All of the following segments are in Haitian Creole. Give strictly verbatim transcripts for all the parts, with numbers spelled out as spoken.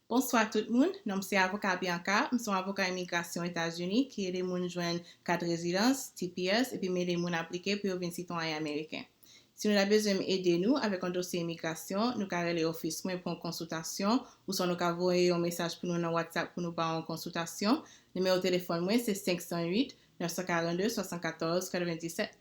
Bonswa tout moun, non m se avoka Bianca, m se yon avoka imigrasyon Etazini ki ede moun jwenn kat rezidans, T P S, epi m ede moun aplike pou yo vin sitwayen ameriken. Si nou ta bezwen m ede nou avèk yon dosye imigrasyon, nou ka rele ofis mwen pou yon konsiltasyon, oswa nou ka voye yon mesaj pou nou nan WhatsApp pou nou ba yon konsiltasyon. Nimewo telefòn mwen se senk san uit, nèf san karannde, swasannkatòz, katrevenndisèt.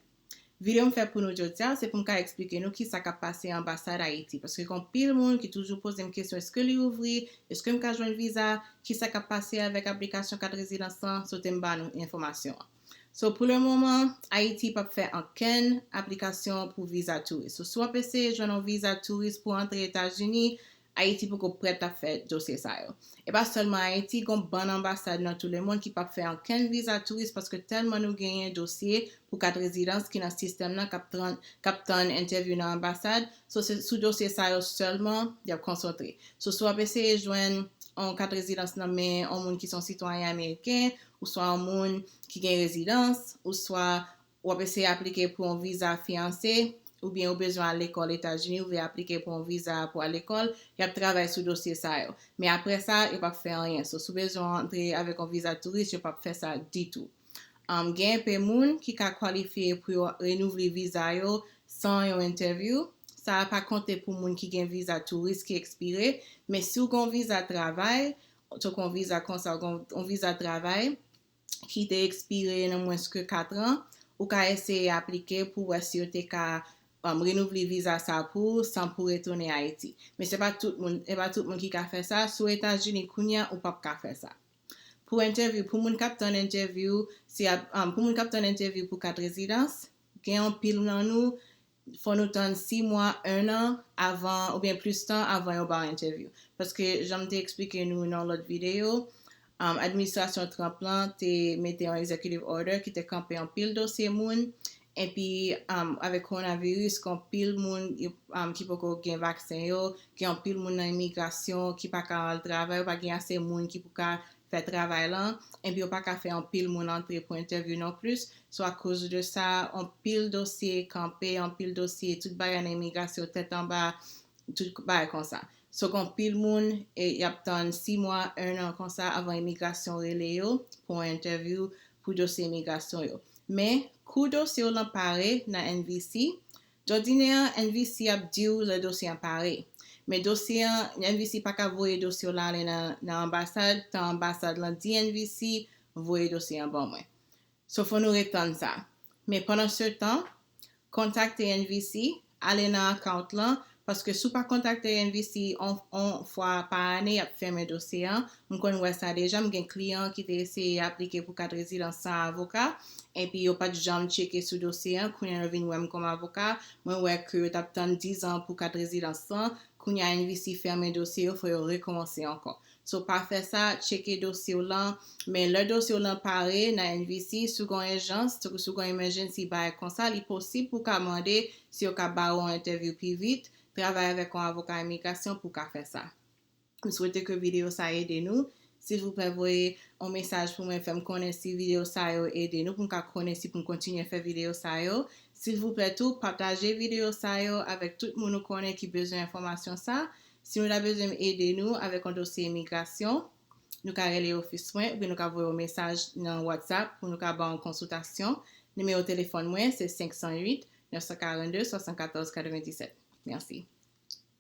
Videyo m fè pou nou jodi a, se pou m ka eksplike nou kisa k ap pase anbasad Ayiti. Paske gen anpil moun ki toujou poze m kesyon, èske li ouvri? Èske m ka jwenn viza? Kisa k ap pase avèk aplikasyon kat rezidans lan? Sou te m ba nou enfòmasyon an. So, pou le moman, Ayiti p ap fè ankenn aplikasyon pou viza touris. So, si w ap eseye jwenn yon viza touris pou antre Etazini, Ayiti poko prèt ap fè dosye sa yo. E pa sèlman Ayiti, gon bann anbasad nan tout le mond ki p ap fè ankenn viza touris paske tèlman nou genyen dosye pou kat rezidans ki nan sistèm nan k ap tann, k ap tann entèvyou nan anbasad. So, se sou dosye sa yo sèlman y ap konsantre. So, si w ap eseye jwenn yon kat rezidans nan men yon moun ki se yon sitwayen ameriken, oswa yon moun ki gen rezidans, oswa w ap eseye aplike pou yon viza fiyanse, oubyen ou bezwen al lekòl Etazini, ou vle aplike pou yon viza pou al lekòl, y ap travay sou dosye sa yo. Men apre sa, yo p ap fè anyen. So, si w bezwen antre avèk yon viza touris, yo p ap fè sa ditou. Um, gen enpe moun ki ka kwalifye pou yo renouvle viza yo san yon entèvyou. Sa a pa konte pou moun ki gen viza touris ki ekspire, men si w gen yon viza travay, tankou yon viza konsa, w gen yon viza travay, ki te ekspire nan mwens ke kat an, ou ka eseye aplike pou wè si yo te ka, um, renouvle viza sa pou ou san pou retounen Ayiti. Men se pa tout moun, se pa tout moun ki ka fè sa. Si w Etazini kounye a, ou p ap ka fè sa. Pou entèvyou, pou moun k ap tann entèvyou, si ap, um, pou moun k ap tann entèvyou pou kat rezidans, gen anpil nan nou, fò nou tann sis mwa, en an avan, oubyen plis tan avan yo ba w entèvyou. Paske, jan m te eksplike nou nan lòt videyo, um, administrasyon Trump lan te mete yon executive order ki te kanpe anpil dosye moun, epi, um, avèk kowonaviris, gen anpil moun, um, ki poko gen vaksen yo, gen anpil moun nan imigrasyon ki pa ka al travay, yo pa gen ase moun ki pou ka fè travay lan, epi yo pa ka fè anpil moun antre pou entèvyou non plis. So, akoz de sa, anpil dosye kanpe, anpil dosye, tout bagay nan imigrasyon, tèt anba, tout bagay konsa. So, gen anpil moun, e, y ap tann sis mwa, en an konsa, avan imigrasyon rele yo pou yon entèvyou pou dosye imigrasyon yo. Men, kou dosye w lan pare nan N V C, dòdinè an, N V C ap di w lè dosye an pare. Men dosye an, N V C pa ka voye dosye w la ale nan, nan anbasad, tan anbasad lan di N V C, voye dosye an ban mwen. So, fò nou ret tann sa. Men pandan se tan, kontakte N V C, ale nan account lan, paske si w pa kontakte N V C on, on fwa pa ane, y ap fèmen dosye an. M konn wè sa deja, m gen kliyan ki te eseye aplike pou kat rezidans san avoka, epi yo pa t janm tcheke sou dosye an, kounye a yo vin wè m kòm avoka, mwen wè ke yo t ap tann diz an pou kat rezidans lan, kounye a N V C fèmen dosye yo, fò yo rekòmanse ankò. So, pa fè sa, tcheke dosye w lan. Men lè dosye w lan pare nan N V C, si w gen yon ijans, tankou si w gen yon emergency, bagay konsa, li posib pou w ka mande si yo ka ba w yon entèvyou pi vit. Travay avèk yon avoka imigrasyon pou w ka fè sa. M swete ke videyo sa ede nou. Silvouplè, voye yon mesaj pou mwen, fè m konnen si videyo sa yo ede nou, pou m ka konnen si pou m kontinye fè videyo sa yo. Silvouplè tou, pataje videyo sa yo avèk tout moun ou konnen ki bezwen enfòmasyon sa. Si nou ta bezwen ede nou avèk yon dosye imigrasyon, nou ka rele ofis mwen, oubyen nou ka voye yon mesaj nan WhatsApp pou nou ka ba yon konsiltasyon. Nimewo telefòn mwen, se senk san uit, nèf san karannde, swasannkatòz, katrevenndisèt. Mèsi.